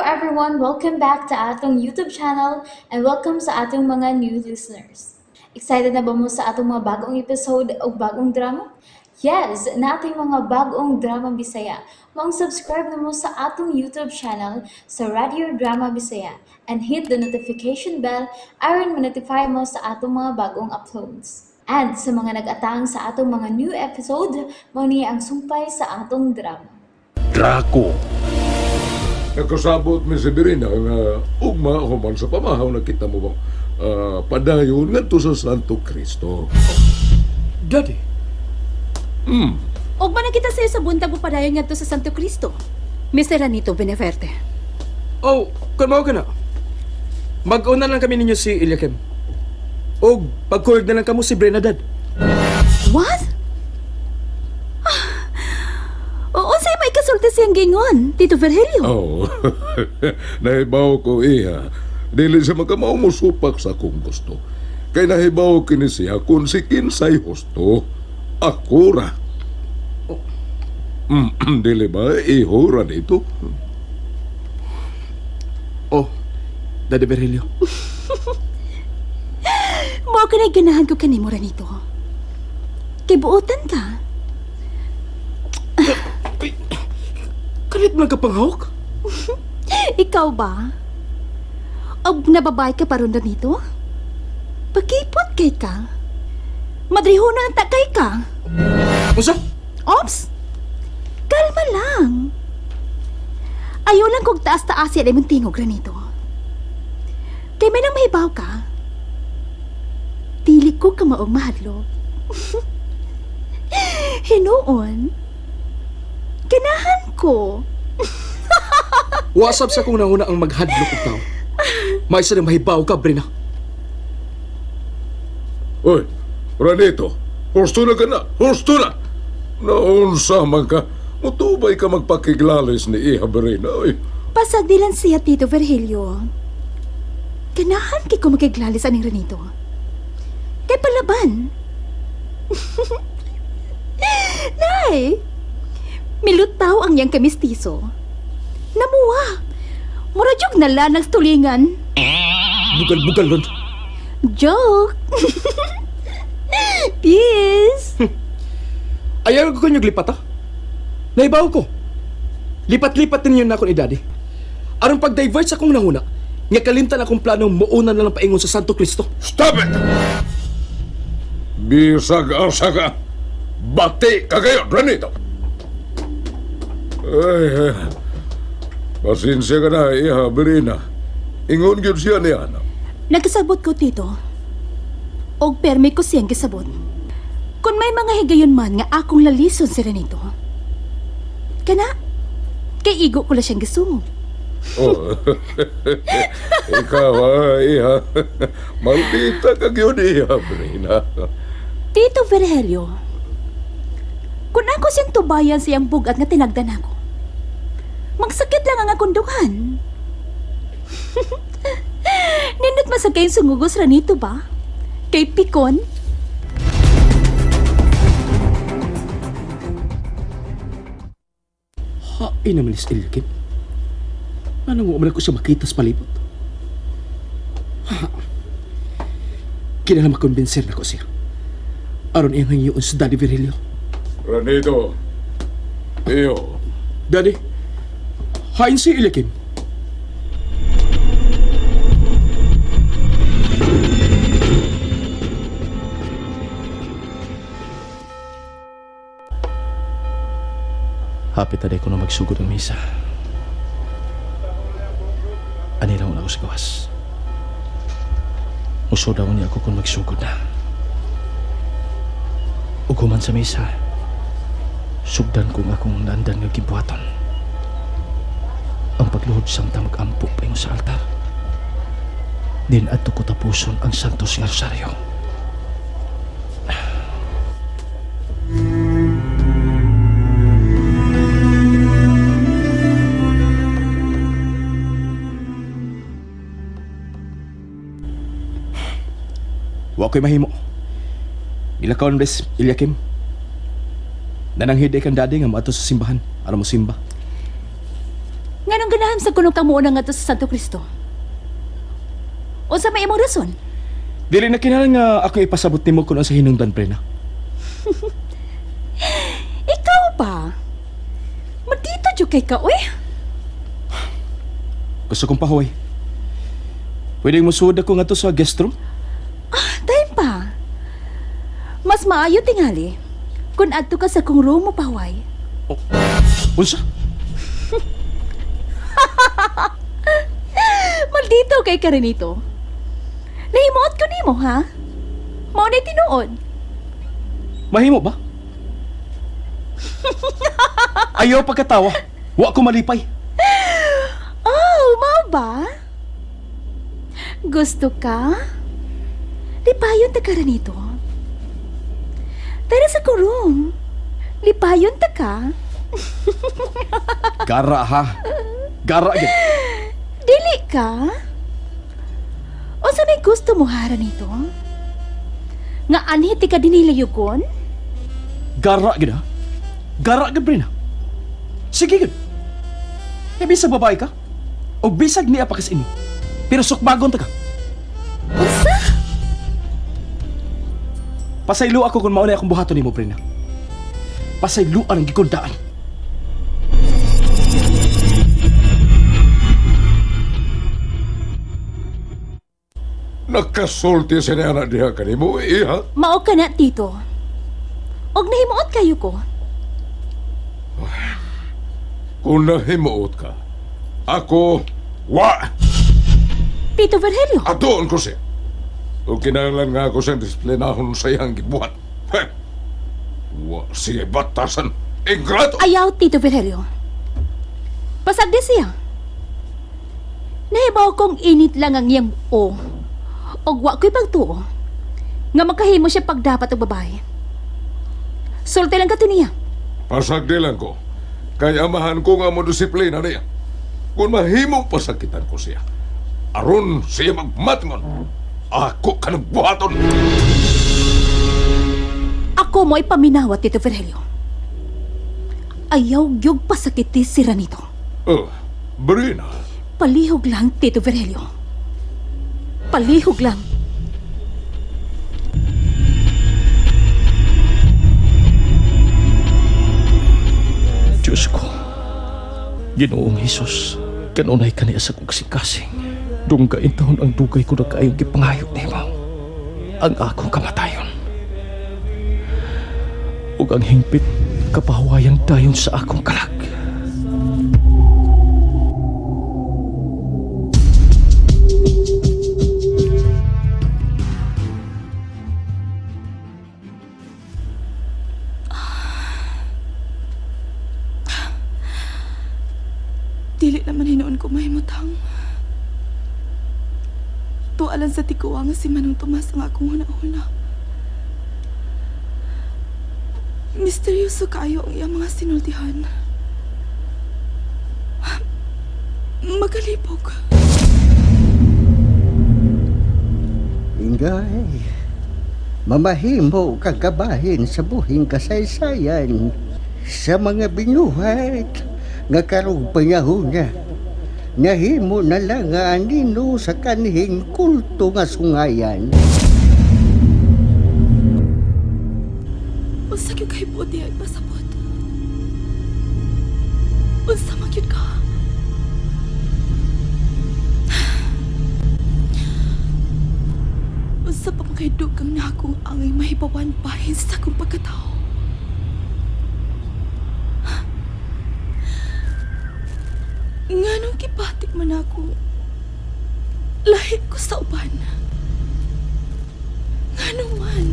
everyone! Welcome back to atong YouTube channel and welcome sa atong mga new listeners. Excited na ba mo sa atong mga bagong episode o bagong drama? Yes, nating mga bagong drama Bisaya. Maong subscribe na mo sa atong YouTube channel sa Radio Drama Bisaya and hit the notification bell aron ma-notify mo sa atong mga bagong uploads. And sa mga nag-atang sa atong mga new episode, mao ni ang sumpay sa atong drama. Draco. Nagkasabot mi si Birina nga ugma human sa pamahaw nakita mo bang padayon ngadto sa Santo Cristo. Daddy, Ug man kita sa'yo sa buntag mo padayon ngadto sa Santo Cristo. Mr. Ranito Beneverte. Oh, kung mao ka na. Mag-una lang kami ninyo si Eliakim. Og pagkuyog na lang kamo si Brenadad. What? Ah, Oo, sa'yo may kasulti siyang gingon, Tito Virgilio. Oh. Nahibaw ko iha. Dili siya makamao mo supak sa akong gusto. Kay nahibaw kini siya kung si kinsay husto. Ako ra. Dili ba iho ra dito? Oh, Daddy Virgilio. Mao ka na ganahan ko kanimo, Ranito. Kay buotan ka. Kalit mo lang ka panghawak? Ikaw ba? Og nababay ka pa ron, Ranito? Pakipot kay ka. Madrihono ang takay ka. Unsa? Ops! Kalma lang. Ayaw lang kog taas-taas yan imong tingog, Ranito. Kay may nang mahibaw ka. Dili ko ka maong mahadlok. Hinuon, ganahan ko. Wasab sa kong nanguna ang maghadlok og tao. May isa na mahibaw ka, Brina. Oy, Ranito, husto na ka na, husto na! Naunsa man ka, mutubay ka magpakiglalis ni Iha Berina, oy. Pasagdilan siya, Tito Virgilio. Ganahan kay ko makiglalis aning Ranito. Kay palaban. Nay! Milutaw ang iyang kamistiso. Namuwa! Mura jug nala ng tulingan. Bugal-bugal nun. Joke! Peace! Ayaw ko kanyog lipat, ha? Nahibaw ko. Lipat-lipat ninyo na ako ni Daddy. Aron pag-divert sa akong nanguna, nga kalimtan akong planong muuna na lang paingon sa Santo Cristo. Stop it! Bisag asa ka. Bati ka kayo, Ranito. Ay, ay. Pasensya ka na, Iha Berina. Ingon gyud siya niya. No? Nagkasabot ko, Tito. Og permi ko siyang gisabot. Kung may mga higayon man nga akong lalison si Renito. Kana, kay igo ko la siyang gisungog. Oh. Ikaw, ha, Iha. Maldita ka gyud, Iha Berina. Tito Virgilio, kung ako siyang tubayan siyang bugat nga tinagdan ako, magsakit lang ang akong dughan. Nindot masakay sungugos Ranito ba? Kay Pikon? Hain naman is Eliakim. Anong man ako siya makita sa palibot? Ha. Kinala makumbinser na ko siya. Aron iyang hangyoon sa Daddy Virgilio. Ranito. Iyo. Daddy, hain si Eliakim. Hapit na ko na magsugod ang misa. Ani lang ako sa gawas. Muso daw niya ako kung magsugod na. Ug human sa misa, sugdan kong akong nandan nga gibuhaton. Ang pagluhod samtang mag-ampo paingon sa altar. Din adto ko tapuson ang Santos nga Rosario. Wa ko'y mahimo. Ilakaw bes, Eliakim. Nananghid kang daddy nga moadto sa simbahan. Aron mo simba. Nga Nganong ganahan sa kuno kang muuna ngadto sa Santo Cristo? Unsa may imong rason? Dili na kinahanglan nga ako ipasabot nimo kung sa hinungdan, Brena. Ikaw ba? Madito jud kay ka, uy. Gusto kong pahuway. Pwede mo suod ako ngadto sa guest room? Time pa. Mas maayo tingali kung adto ka sa kong room mo pahuway. Unsa? Maldito kay ka Renito. Nahimuot ko nimo, ha? Mao na tinuod. Mahimo ba? Ayaw pagkatawa. Wa ko malipay. Oh, mao ba? Gusto ka? Lipayon ta ka Renito. Tara sa kong room. Lipayon ta ka. Gara ha. Gara gid. Dili ka? Unsa may gusto mo ha, Renito? Nga anhi ti ka dinilayugon? Gara gid ha. Gara gid Brena. Sige gid. E bisag babae ka. O bisag niya pa kas inyo. Pero sukbagon ta ka. Unsa? Pasaylo ako kung mauna akong buhaton nimo, Brena. Pasayloan ang gikundaan. Nakasulti sa niya na diha kanimo, iha. Mao ka na, Tito. Og nahimuot kayo ko. Kung nahimuot ka, ako, wa! Tito Virgilio. Atoon ko siya. O kinahanglan nga ako siyang disiplinahon sa iyang gibuhat. Heh! Wa siya batasan. Ingrato! Ayaw, Tito Virgilio. Pasagdi siya. Nahibaw kong init lang ang iyang o. Og wa ko'y pagtuo. Nga makahimo siya pagdapat og babae. Sulti lang kato niya. Pasagdi lang ko. Kay amahan ko nga mo disiplina niya. Kung mahimong pasakitan ko siya, aron siya magmatngon. Ako ka buhaton. Ako mo'y paminawa, Tito Virgilio. Ayaw gyud pasakiti si Ranito. Oh, Brina. Palihog lang, Tito Virgilio. Palihog lang. Diyos ko, Ginoong Hesus, kanunay kaniya sa kong kasing-kasing. Dunggain taon ang dugay ko na kaayong gipangayok nimo. Ang akong kamatayon. Ug ang hingpit kapahuwayang dayon sa akong kalag. Dili naman hinuon ko mahimutang. Tualan sa tikuwa nga si Manong Tomas ang akong huna-huna. Misteryoso kaayo ang iyang mga sinultihan. Magalipok. Ingay, mamahimo kang kabahin sa buhing kasaysayan sa mga binuhat nga karong panahon niya. Nahimo na lang nga anino sa kanhing kulto nga sungayan. Unsa gyud kay buot niya ipasabot? Unsa man gyud ka? Unsa pa man kay dugang na akong angay mahibawan bahin sa akong pagkatao? Nganong gibatik man ako? Lahi ko sa uban. Ngano man?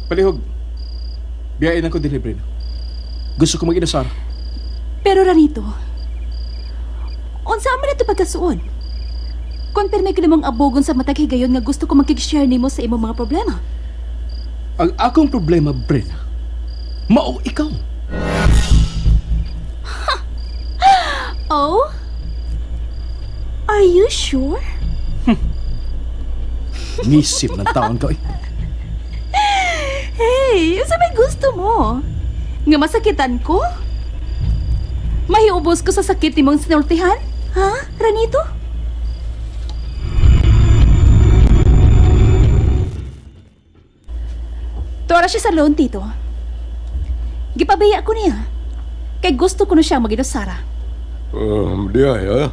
Palihog. Biyain ako din, Brena. Gusto ko mag-inasara. Pero Ranito, unsa man ito pagkasuon? Kung permi ka namang abogon sa matag higayon nga gusto ko makig-share nimo sa imong mga problema. Ang akong problema, Brena, mao ikaw. Oh? Are you sure? Ngisim ng taon ka, eh. Hey, unsa may gusto mo? Nga masakitan ko? Mahiubos ko sa sakit nimong sinultihan? Ha, Ranito? Tuara siya sa loan, Tito. Gipabiya ko niya. Kay gusto ko na siya maginusara. Di ay, ha?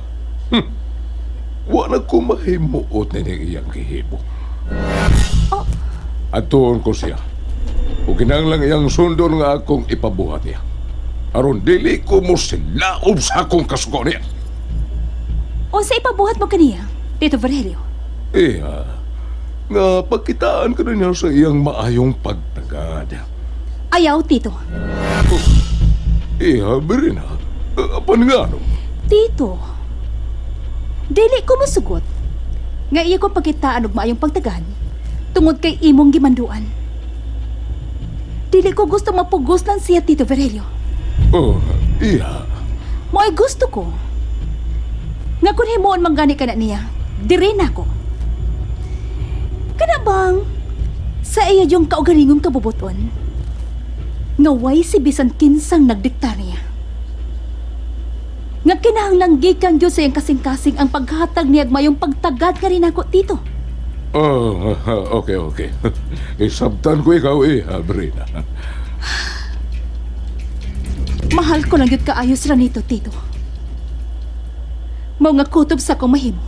Wa na ko mahimuot ni iyang gihimo. Oh. Atuon ko siya. O kinahanglang iyang sundon nga akong ipabuhat niya. Aron dili ko mo silaob sa akong kasuko niya. Unsa ipabuhat mo kaniya, Tito Virgilio? Iya, nga pagkitaan ko na niya sa iyang maayong pagtagad. Ayaw, Tito. Iya, Berina. Apan nga no? Tito, dili ko musugot nga iya ko pagkitaan og maayong pagtagan tungod kay imong gimanduan. Dili ko gusto mapugos lang siya, Tito Virgilio. Oh, iya. Mo'y gusto ko. Nga kun himuon man gani ka na niya, diri na ko. Kana bang sa iya yung kaugalingong kabubuton? Nga way si bisan kinsang nagdikta niya. Nga kinahanglang gikan gyud sa iyang kasing-kasing ang paghatag niya ag mayong pagtagad nga rin ako, Tito. Oh, okay, okay. Isabtan ko ikaw, iya, Berina. Mahal ko lang yun kaayos ra nito, Tito. Mao nga kutob sa akong mahimo.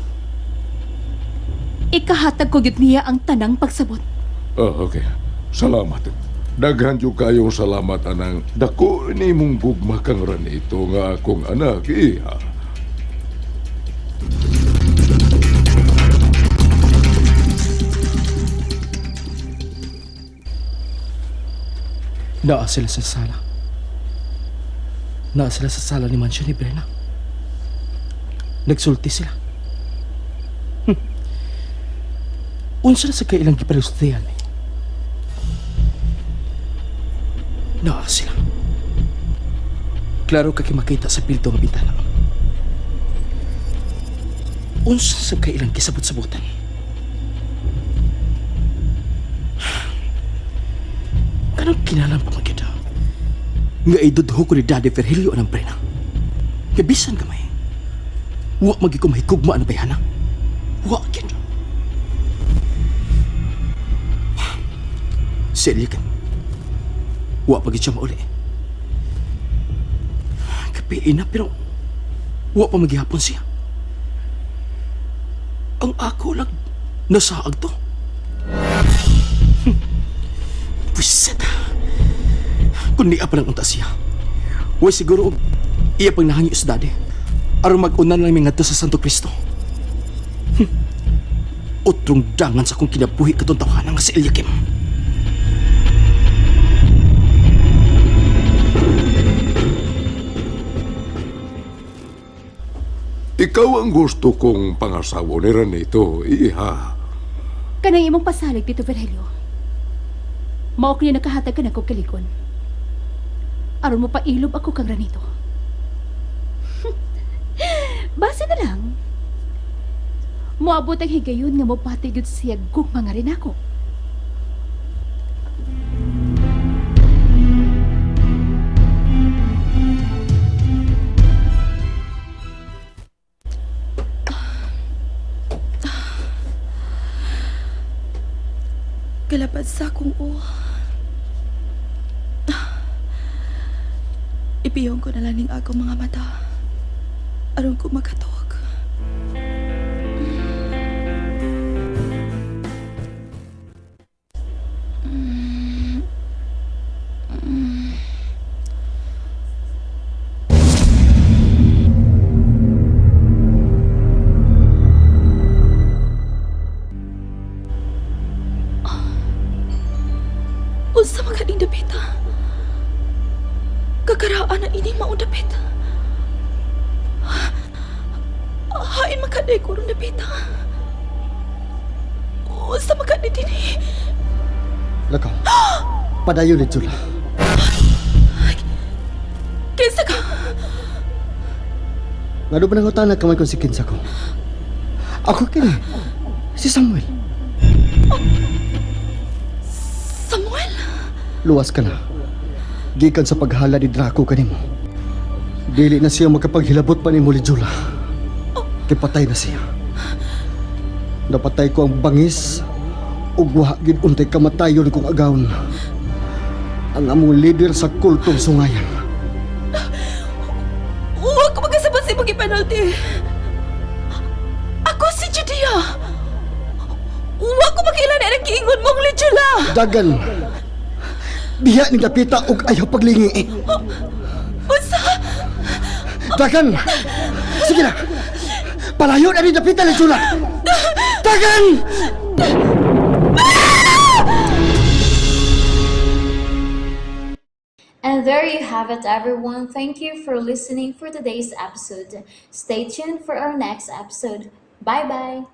Ikahatag ko gyud niya ang tanang pagsabot. Oh, okay. Salamat. Daghan jud kayong salamat anang dako nimong gugma kang ranito nga akong anak, iya. Naa sila sa sala. Naa sila sa sala ni Mansya ni Brenna. Nagsulti sila. Unsa na sa kailang gipalustihan eh. Naa sila. Klaro ka kay makita sa bildo nga bintana. Unsa sa kailang kisabot-sabutan. Kanang kinalang pa magkita. Nga idudho ko ni Daddy Virgilio anang prena. Nga bisan kamay. Wa magi ko mahigugma ang bayhana. Wa gyud. Si Eliakim. Wa pa gyud siya mauli. Kapiin na pero wa pa magihapon siya. Ang ako lang nasaag to. Pwiset. Kung niya pa lang unta siya. Way siguro og iya pang nahangyo sa daddy. Aron mag-unan lang mi ngadto sa Santo Cristo. Utrong dangan sa akong kinabuhi katong tawhana nga si Eliakim. Ikaw ang gusto kong pangasawa ni Ranito, iha. Kanang imong pasalig, Tito Virgilio. Mao kini nakahatag ka na kog kalikon. Aron mo pailob ako kang Ranito. Base na lang. Moabot ang higayon nga mopati gyud siya gugma nga rin ako. Galapad sa akong uwa. Ipiyong ko na lang ning akong mga mata. Aron ko makatuog. Unsa man kaning dapita? Kakaraan na ining maong dapit. Hain man kaday ko ron dapita. Unsa man kaday dinhi? Lakaw. Padayon ni Jula. Kinsa ka? Ngano ba nangutana kamay kung si Kinsa ko? Ako kini. Si Samuel. Samuel? Luwas ka na. Gikan sa paghala ni Draco kanimo. Dili na siya makapaghilabot pa nimo Lijula. Kay patay na siya. Napatay ko ang bangis ug wa gid untay kamatayon kung agawon. Ang among leader sa kultong sungayan. Huwag ko magkasabot sa imong penalty. Ako si Judea. Huwag ko makilan na ang giingon mong Lijula. Dagan. Biya ni dapita og ayaw paglingi. Unsa? Dagan! Sige na! Palayo na ni dapita Lijula! Dagan! And there you have it, everyone. Thank you for listening for today's episode. Stay tuned for our next episode. Bye bye.